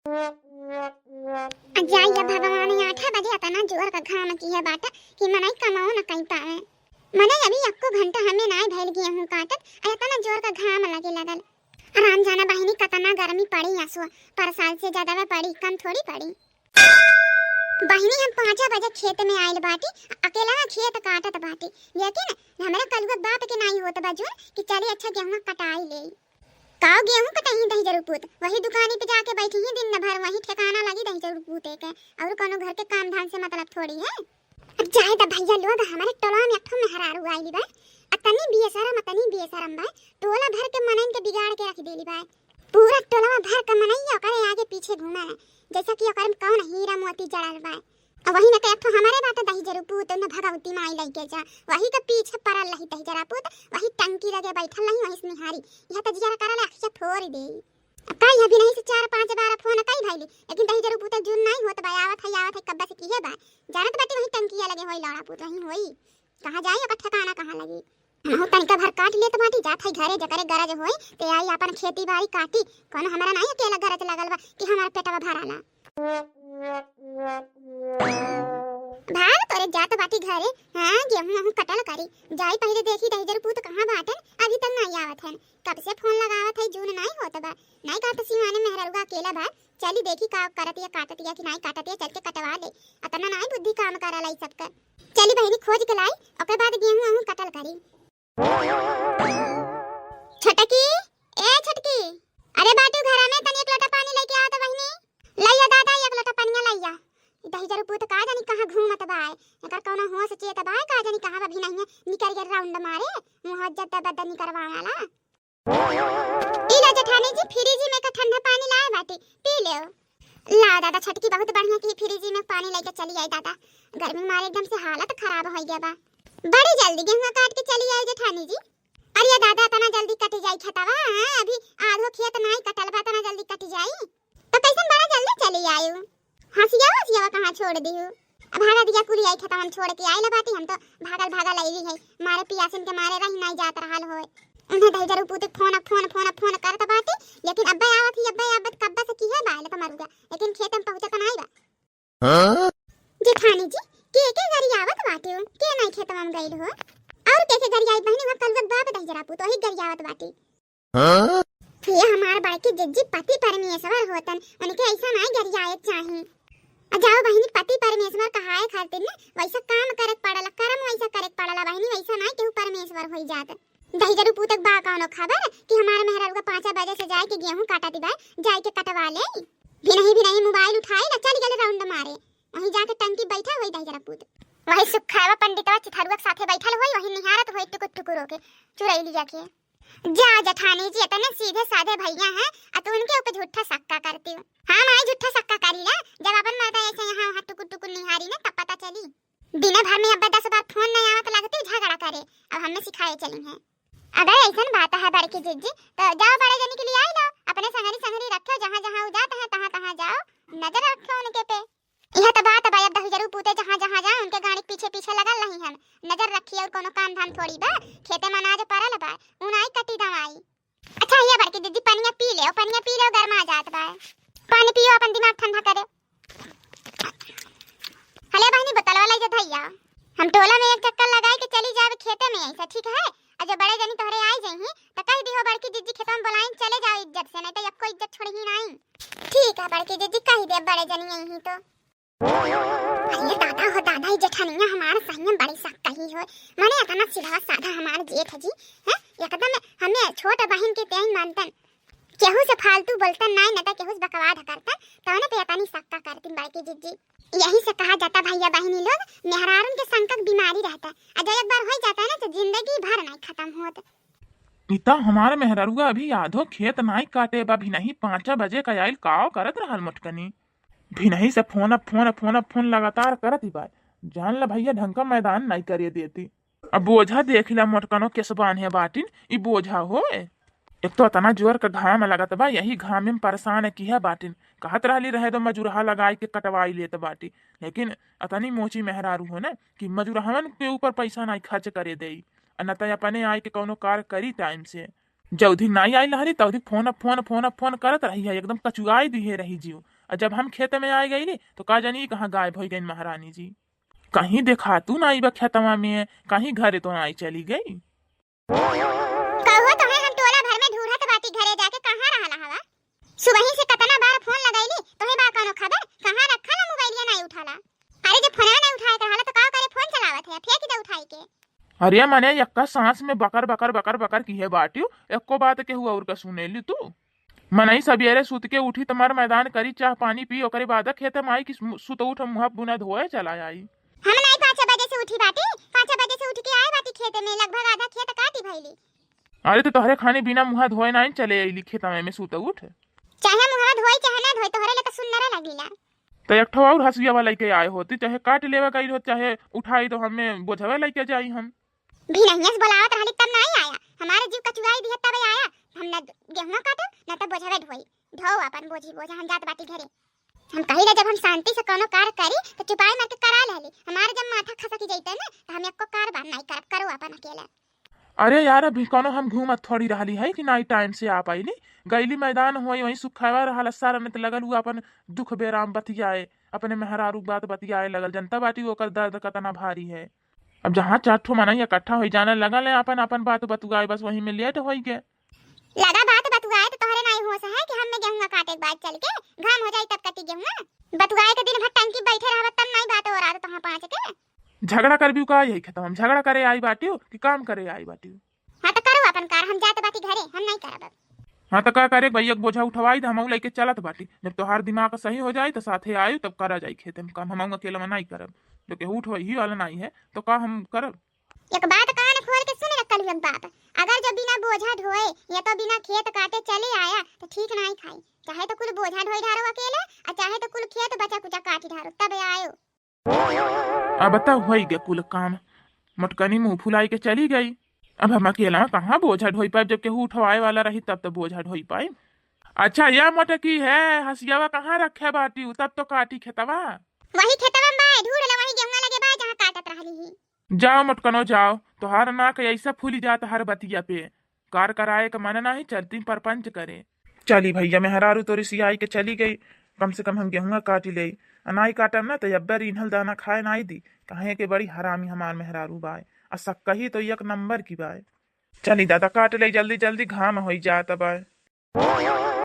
जाइए भगवान, 8 बजे अतना जोर का घाम की है बाटा कि मनई कमाओ न कहीं पावे। मने अभी एको घंटा हमें नाय भइल गेहूं काटत, आ इतना जोर का घाम लगे लगल। आराम जाना बहिनी, कतना गर्मी पड़ी आसो, पर साल से ज्यादा में पड़ी, कम थोड़ी पड़ी। बहिनी हम 5 बजे खेत में आयल बाटी, अकेला ना खेत काटत बाटी, लेकिन हमरा कलुआ बाप के नाई होत बाजून कि चले अच्छा गेहूं कटाई ले। काव गेहूं कटाई दही जरूर पूत, वही दुकानी पे जाके बैठी ही दिन भर, वही ठिकाना लगी दही जरूर पूते के, और कोनो घर के काम धाम से मतलब थोड़ी है। अब जाए त भैया लोग, हमारे टोला में एक ठो मेहरारू आइली बा, अतनी बेशरम, अतनी बेशरम बा, टोला भर के मनइन के बिगाड़ के रख देली बा। पूरा टोलवा भर के मनइया ओकरे आगे पीछे घूमे है, जैसा कि ओकर में कौन हीरा मोती जड़ल बा। और वही न के एक ठो हमारे बाटे दही जरू पूत न भगवती माई लइके जा, वही के पीछे पड़ल रही दही जरा पूत, वही टंकी लगे बैठल रही, वही से निहारी। यह त जियारा करल अखिया फोड़ दे। अब कई अभी नहीं से 4-5 बार फोन कई भइली, लेकिन दही जरू पूत जुन नहीं होत बा। आवत है, आवत है, कब्बा से की है बा, जानत बाटी वही टंकिया लगे होई लौड़ा पूत, वही होई। कहाँ जाई, ओकर ठिकाना कहाँ लगी? हम तनिका भर काट लेत बाटी, जात है घरे, जकरे गरज होई ते आई अपन खेती बाड़ी काटी। कोनो हमरा नहीं अकेला गरज लगल बा कि हमारा पेटवा भराला। भाग तोरे, जात बाटी घरे। हाँ, गेहूं वहूं कटल करी जाई, पहले देखी दही जरू पूत कहाँ बाटन। अभी तक नहीं आवत हन, कब से फोन लगावत है, जून नहीं होत बा। नहीं का तो सिवाने मेहररुआ अकेला बा, चली देखी का करत या काटत या कि नहीं काटत या, चल के कटवा ले। अतना नहीं बुद्धि काम करला ई सबका। चली बहिनी, खोज के लाई, ओकर बाद गेहूं वहूं कटल करी। छटकी, ए छटकी, अरे बाटू घरा में, तनी एक लोटा पानी लेके आ तो बहिनी। लइया दादा, एक लोटा पानिया लइया। दही जरू पूत का जानी कहाँ घूमत बा, एकर कौनो होश चेत बा, का जानी कहाँ अभी नहीं है, निकल के राउंड मारे मुंह जद्दा बद्दा निकलवाला। ई लो जेठानी जी, फ्रिज में का ठंडा पानी लाए बाटी, पी ले। ला दादा छटकी, बहुत बढ़िया की फ्रिज में पानी लेके चली आई दादा, गर्मी मारे एकदम से हालत खराब हो गया बा। बड़ी जल्दी गेहूं काट के चली आई जेठानी जी। अरे दादा, तना जल्दी कट जाई खेतवा? हाँ, अभी आधो खेत नहीं कटल बा, तना जल्दी कट जाई तो कैसन बड़ा जल्दी चली आयु? हंसिया हंसिया कहाँ छोड़ दिहु? अब भागा दिया कुली आई खेतवा हम छोड़ के आइल बाटी। हम तो भागल भागल आईली है, मारे पियासिन के मारे रही नहीं जात रहल होय। उन्हें दही जरू पूत फोन फोन फोन फोन करत बाटी, लेकिन अब्बे आवत ही, अब्बे आवत, कब्बा से की है बाइल तो मरुगा, लेकिन खेत में पहुंचत नहीं बा। जेठानी जी, के के आवत बाटी हो? के नहीं खेतवा में गइल हो और के के आई बहिनी? वह कल बाप दही जरा पूत वही गरियावत बाटी। ये हमार बड़की जिज्जी पति परमेश्वर होतन, उनके ऐसा नहीं गरियाए चाही। आ जाओ बहिनी, पति परमेश्वर कहाए खातिर न वैसा काम करे पड़ला, कर्म वैसा करे पड़ला बहिनी, वैसा नहीं केहू परमेश्वर होई जात। दही जरू पूतक बा कौनो खबर कि हमारे मेहरारू का 5 बजे से जाए के गेहूं काटा बा, जाए के कटवा ले। भी नहीं मोबाइल उठाए ना, चल गए राउंड मारे, वहीं जाके टंकी बैठा होई दही जरा पूत, वही सुखावा पंडितवा चिथरुआ के साथे बैठल होई, वही निहारत होई टुकुर टुकुर होके चुरैली जाके। जा जेठानी जी, इतने सीधे साधे भैया हैं आ तू उनके ऊपर झूठा सक्का करती हो। हाँ माई, झूठा सक्का करी ना, जब अपन मर्दा ऐसे यहाँ वहाँ टुकुर टुकुर निहारी ना, तब पता चली। दिन भर में अब 10 बार फोन नहीं आवत, लगती झगड़ा करे। अब हमें सिखाए चली हैं। अगर ऐसा बात है बड़की जिज्जी, तो जाओ बड़े जने के लिए आई लो, अपने संगरी संगरी रखो, जहाँ जहाँ वो जाता है तहाँ तहाँ जाओ, नजर रखो उनके पे। यह तो बात बा, अब दही जरूर पूते जहाँ जहाँ जाओ, उनके गाड़ी के पीछे पीछे लगल रही हम, नजर रखी। और कोनो काम धाम थोड़ी बा? खेते में अनाज पड़ल बा, उनाई कटी दवाई। अच्छा ये बड़की दीदी, पनिया पी ले, पनिया पी लो, गर्मा जात बा। पानी पियो, अपन दिमाग ठंडा करे। हले बहनी, बोतलवा लाई जा धैया, हम टोला में एक चक्कर लगाई के चली जावे खेते में, ऐसा ठीक है? और जब बड़े जनी तोहरे आई जाही तो कह दिहो बड़की जीजी खेतवा में बुलाइन, चले जाओ इज्जत से, नहीं तो यक्को इज्जत छोड़ी नहीं। ठीक है बड़की जीजी, कह दे बड़े जनी यही तो। अरे दादा हो दादा, ये जेठानिया हमार सही में बड़ी सक कही हो। माने इतना सीधा साधा हमार जेठ जी हैं, एकदम हमें छोट बहन के तेई मानतन, केहू से फालतू बोलतन नहीं, न त केहू से बकवाद करतन, तो न पे तनी सक्का करतिन बड़की जीजी। यही से कहा जाता भैया बहनी लोग, मेहरारून के संकट बीमारी रहता, और जब एक बार हो जाता है ना, तो जिंदगी भर नहीं खत्म होत। इता हमारे मेहरारुआ अभी आधो खेत नाई काटे बा, भी नहीं 5 बजे का आइल, काव करत रहल मोटकनी? भी नहीं से फोन अब फोन अब फोन अब फोन लगातार करत ही बा। जान ला भैया, ढंग का मैदान नहीं करे देती। अब बोझा देख ला मोटकनो केस बांधे बाटिन, ई बोझा होए? एक तो अतना जोर का घाम लगत बा, यही घाम में परेशान है किया बाटिन। कहत रहली रहे तो मजूरहा लगाई के कटवाई लेत बाटी, लेकिन अतनी मोची मेहरारू हो ना कि मजूरहवन के ऊपर पैसा नहीं खर्च करे देई, आ न त अपने आई के कौनो कार्य करी टाइम से। जौधी नाई आई लहरी तौधी फोन अब फोन फोन अब फोन करत रही है, एकदम कचुआई दिए रही जीव। और जब हम खेत में आई गई तो का जानी कहाँ गायब हो गई महारानी जी, कहीं देखा तू नाई बा खेतवा में, कहीं घरे तो नाई चली गई। कहो तो है हम टोला भर में ढूंढत बाटी घरे जाके कहाँ रहला हवा। सुबह ही से कतना बार फोन लगाईली तोहे बा कौनो खबर, कहाँ रखा ला मोबाइलिया नहीं उठाला। अरे जब फोनवा नहीं उठाए के रहला तो का करे फोन चलावत है फेंक दे उठाई के। अरे मने यक्का सांस में बकर बकर बकर बकर की है बाटियो, एको बात के हुआ और का सुने ली तू। मनई सवेरे सुत के उठी तुम्हार मैदान करी चाह पानी पी, ओकरे बाद खेत में आई कि सुत उठ मुँह बुना धोए चला आई। हम नहीं 5 बजे से उठी बाटी, 5 बजे से उठ के आए बाटी खेत में, लगभग आधा खेत काटी भइली। अरे तो तोहरे खाने बिना मुँह धोए नहीं चले आईली खेत में सुत उठ, चाहे मुँह धोई चाहे ना धोई तोहरे ले तो सुन्नरा लगिला। तो एक ठो और हंसुआ वाला लेके आए होती, चाहे काट लेवा गई हो चाहे उठाई तो हमें बोझवे लेके जाई। हम भी नहीं से बोलावत रहली तब नहीं आया, हमारे जीव कचुआई दिए तब आया। हम ना गेहूं काटो ना तब बोझवे ढोई, ढो अपन बोझी बोझा हम जात बाटी घरे। हम कहिला जब हम शांति से कोनो कार्य करी तो चुपाई मार के करा लेली, हमारे जब माथा खसकी जइते ना तो हम एको कार बार नहीं करब, करो अपन अकेला। अरे यार अभी कोनो हम घूमत थोड़ी रहली है कि नाई टाइम से आ पाईली, गईली मैदान होई वहीं सुखावा रहल सारा में तो लगल हुआ अपन दुख बेराम बतियाए, अपने मेहरारू बात बतियाए लगल। जनता बाटी ओकर दर्द कतना भारी है। अब जहाँ चार ठो मनई इकट्ठा हो जाने लगल है अपन अपन बात बतुआए, बस वहीं में लेट हो गए। लगा बात बतुआए तो तोहरे नहीं होश है कि हमने गेहूं काटे के बाद चल के घाम हो जाई तब कटी गेहूं बतुआए के दिन भर टंकी बैठे रहब तब नहीं बात हो रहा तो तहां पांच के झगड़ा कर भी का यही खत्म। हम झगड़ा करे आई बाटियो कि काम करे आई बाटियो? हां तो करो अपन कार, हम जात बाटी घरे, हम नहीं करब। हाँ तो का करे भैया बोझा उठवाई हम लेके चलत बाटी, जब तोहार दिमाग सही हो जाए तो साथे आयु तब करा जाई खेत में काम, हम अकेला में नहीं करब, जो कि उठ वही वाला नहीं है तो का हम करब। एक बात कान खोल के सुन रखल हुआ बाप, अगर जो बिना बोझा ढोए या तो बिना खेत काटे चले आया तो ठीक नहीं खाई, चाहे तो कुल बोझा ढोई ढारो अकेले और चाहे तो कुल खेत बचा कुचा काटी ढारो तब आयो। अब बताओ हो गया कुल काम, मोटकनी मुंह फुलाई के चली गई। अब हम अकेला कहाँ बोझा ढोई पाए, जब केहू उठवाए वाला रही तब तो बोझा ढोई पाए। अच्छा यह मोटकी है हसियावा कहाँ रखे बाटी तब तो काटी खेतवा, वही खेतवा में बा ढूंढ ला, वही गेहूं लगे बा जहां काटत रहली ही। जाओ मोटकनो जाओ, तोहार नाक ऐसा फूली जात हर बतिया पे, कार कराए का मन नहीं चलती परपंच करे। चली भैया मेहरारू तोरी सियाई के चली गई, कम से कम हम गेहूँ काटी ले, अनाई काटम ना तो अब्बर इन्हल दाना खाए नाई दी, कहे के बड़ी हरामी हमार मेहरारू बाय, आ सक्कही तो एक नंबर की बाय। चली दादा काट ले जल्दी जल्दी, घाम हो जात बाय।